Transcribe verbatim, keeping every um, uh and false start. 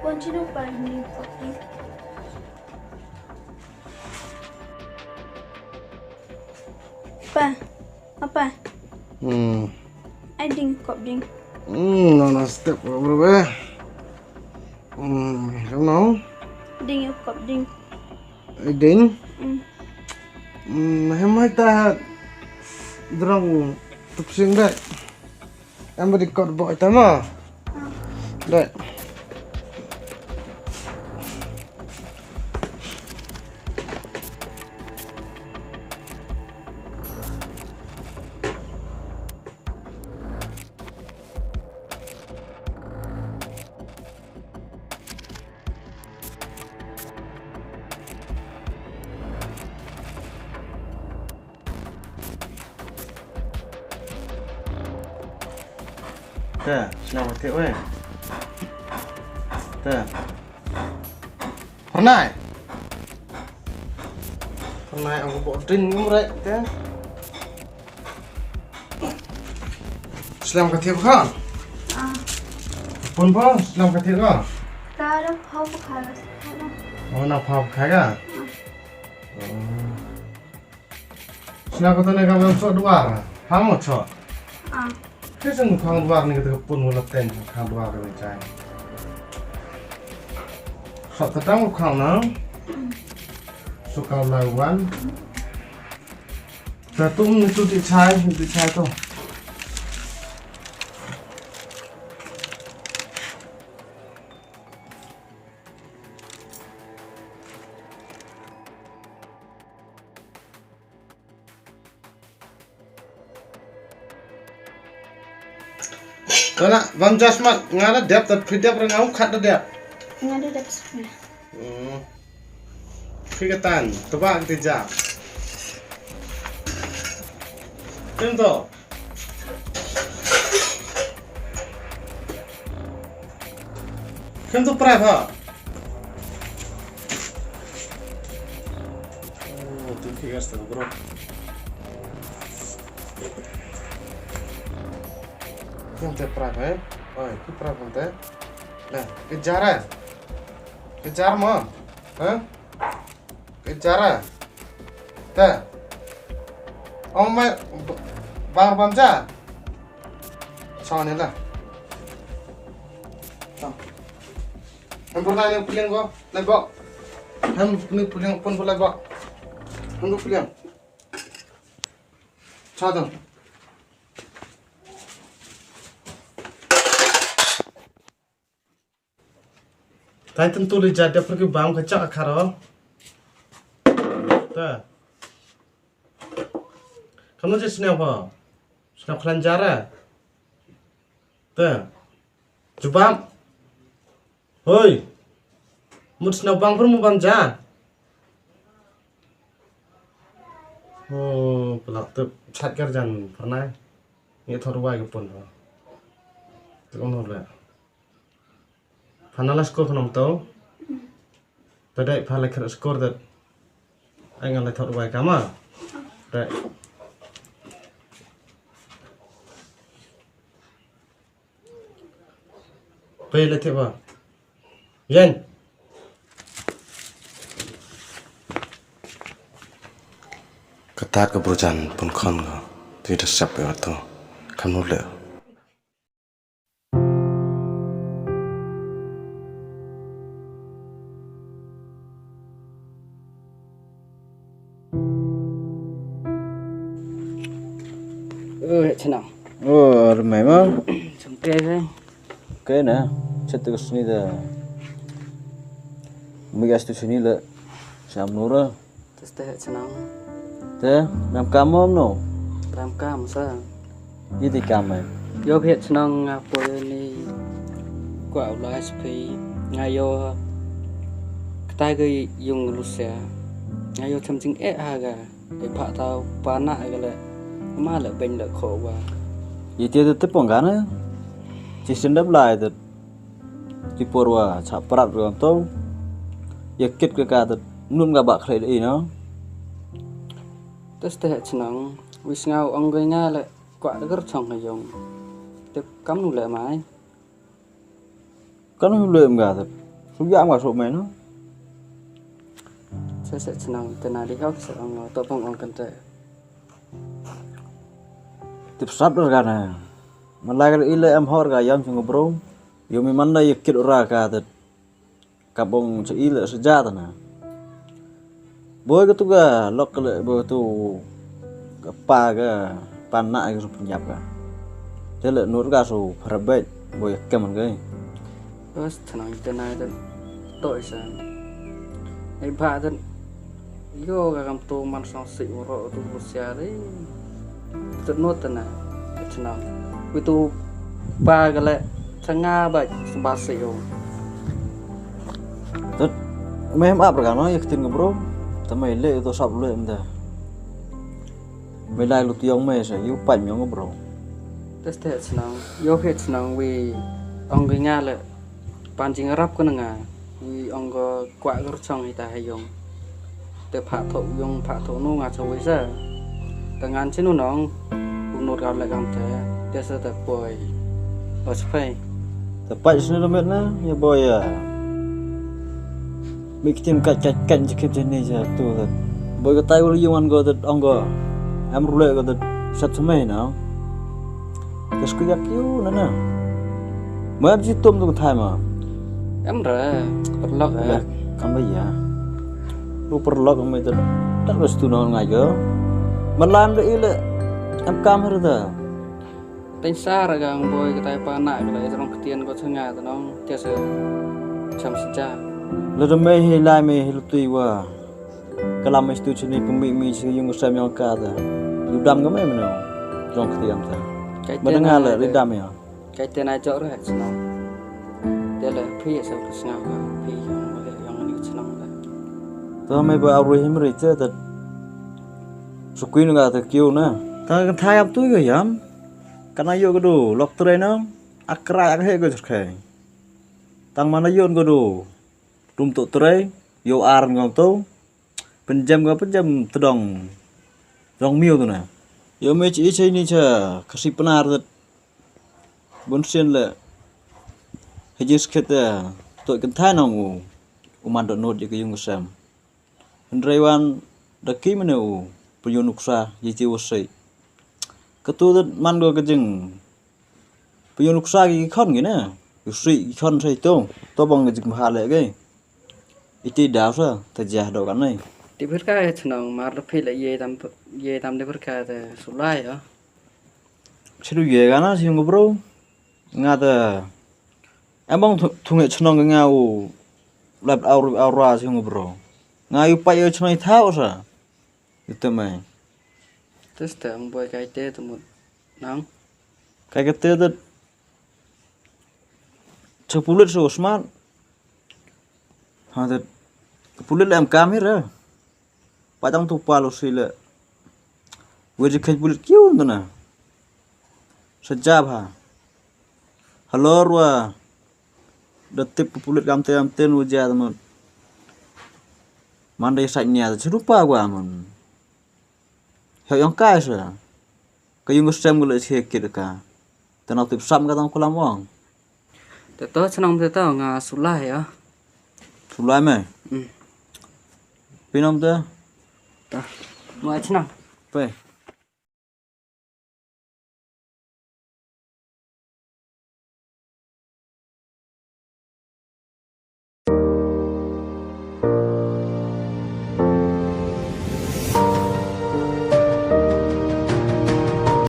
Continue pa ni kopi. Pa, apa? Hmm. Ai ding kop ding. Hmm, no, no, step ko bro be. Hmm, kamu no? Ding kop ding. Ai ding. Hmm. Hmm, hemai ta drong tupsing dek. Em ba di kot bok ita ma. Dek. Te, shnong ka thiah wei. Te. Pernai. Pernai aku bawa drink ni, right, te. Slam ka thiah ka? Ah. Pun pun, slam ka thiah ka? Ka da phaw ka. Oh, na phaw ka ka? Ah. Oh. Sna ko tane ka ban sok duar. Hamo sok. Ah. Ke sen khang duar ni kita pun wala ten khang duar ni chai. Sok tatang khang na. Sukau lawan. Tatum ni tu di chai, di chai tu. Kana bam jas mat nga da dep ta phi dep ra nga um khat da dep. Nga da dep sukna. Hmm. Phi ka tan, taba ka tija. Tim to. Kan tu prai pha. Oh, tu ki gas tu bro. Kan tu prai pha, eh? Oi, ki prai pha te. Nah, kejar eh. Kejar mo. Hah? Kejar eh. Te. Oh my, bang bang ja. Sa ni lah. Hem pernah ni puling ko, lebok. Hem ni puling pun pun lebok. Hem ni puling. Sa tu. Tai tentu li jat dia pergi bam kecak akar oh. Ta. Kamu je sini apa? Sini klan jara. Ta. Jubab. Hoi. Mut sna bang pur mu bam ja. Oh, pelak tu chat kerjan pernah. Ni thor wai ke pun. Tu ono le. Pha na la score pha nam to. Ta dei pha la kher score dat. Ai ngan la thot wai kama. Dei. Pe la thep ba. Yen. Kata ka brujan pun khon ko. Ti da sep ya to. Kan nu le. Oh, chnang. Oh, ar mai ma. Chang te ve. Ke na, chet te sni da. Mi gas tu sni le. Sam nura. Te ste chnang. Te, nam kam mom no? Nam kam sa. Iti kam eh. Yo phet chnang nga poi ni. Kwa u lai spi. Nga yo. Ktai ga yung lusia. Nga yo cham jing eh ha ga. Dei pha tau pa na ga le. Ma le beng le kho wa. Iti te te pong ga na. Chi sendap lai te. Ki por wa cha prat ruh to. Ya kit ka ka tat nun ka ba khlei dei no. Tes te chnang wi sngaw ong gai nga le kwa da gar chong ha yong. Te kam nu le mai. Kam nu le ma tat. Shu ïa nga shu mei no. Sa sa chnong te na di hok sa ong to pong ong kan te. Tip sap dur kan na. Malai ka ile em hor ka yam chung bro. Yo mi man da ye kit ura ka te. Ka bong cha ile sa ja ta na. Boi ka tu ka lok ka le boi ka tu ka pa ka pa na ka su pynjap ka. Te le nur ka su pharabet boi ka man ka. Bas thanang ita na ita to isa. Ai ba ita yo ka kam tu man sang si uro tu rusia de. Tut not tana. Thanang. Wi tu ba ka le changa ba sba si yo. Tut mem ap ra no yak tin ka bro. Tamai le to sap le mda. Me lai lu tiong me sa yu pa yong bro. Tes te thanang. Yo he thanang wi ong ka nga le. Pan jing rap ka na nga. Wi ong ka kwa ka rchong ita he yong. Te pha tho yong pha tho no nga chawi sa. Te ngan chinu nong. Unur ka le kam te. Te sa te poi. Os phai. Te pa sini lo met na ya boy ya. Mi kitim kat kat kat jikip jeni ja tu te. Boy ka tai ul yong an go te ong go. Em rule go te sat sumai na. Te sku yak yu na na. Ma em ji tum tu thai ma. Em re, perlok eh. Kam ba ya. Lu perlok mai te. Tar bas tu nong ngai go. Malam de ile. Em kam her da. Teng sar ga ang boy ka tai pa na ka lai rong ktien ko changa ta nong. Tia se. Cham sija. Le de me he lai me he lu tui wa. Kalam me stu chini pemi mi chi yung sem yong ka ta. Yu dam ga me me no. Rong ktien ta. Mana nga le ri dam ya. Kai te na jok re shnong. Te le phi sa ka shnong ka phi yong le yong ni shnong ka. To me ba aru him re te te. Sukui nga te kiu na. Ta ka thai ap tu ga yam. Kana yo ga do lok tre na. Akra ak he ga jok he. Tang mana yon ga do. Tum to tre. Yo ar ngam to. Pynjem ka pynjem tdong. Tdong miu tu na. Yo me chi i chai ni cha kasi pnar dat. Bun sien le. Hajis khet da. To kan thai nong u. U man dot not je ka yung sem. Hynrei wan da ki mene u. Pynyu nuksa je chi u sei. Ka tu dat man go ka jing. Pynyu nuksa ki khon ki na. U sei ki khon sei to. To bang ka jing bha le ke. Iti daw sa ta jah do kan nei. Ti phir ka he chnong mar da phi la ye tam ye tam de phir ka te sulai yo. Sidu ye gana si hung bro. Nga ta. Em bang thung he chnong nga u lap au au ra si hung bro. Nga yu pa ye chnong tha u sa. Ite mai. Tes te ang boy kai te tu mut nang. Kai ka te te. Cha pulit so smart. Ha te pulit le em kam hi ra. Pa tang tu pa lo si le. Wer ji khej pulit kiu tu na. Sa jab ha. Halor wa. Da tip pulit kam te am ten wa ja tu mut. Man dei sa nya tu rupa wa man. Heo yong kai sa. Ka yung sem gule che kit ka. Te nok tip sam ka tang kulam wang. Te to chnong te to nga sulai ya. Sulai me. Hmm. Pinam te. Ta. Mo chnong. Pe.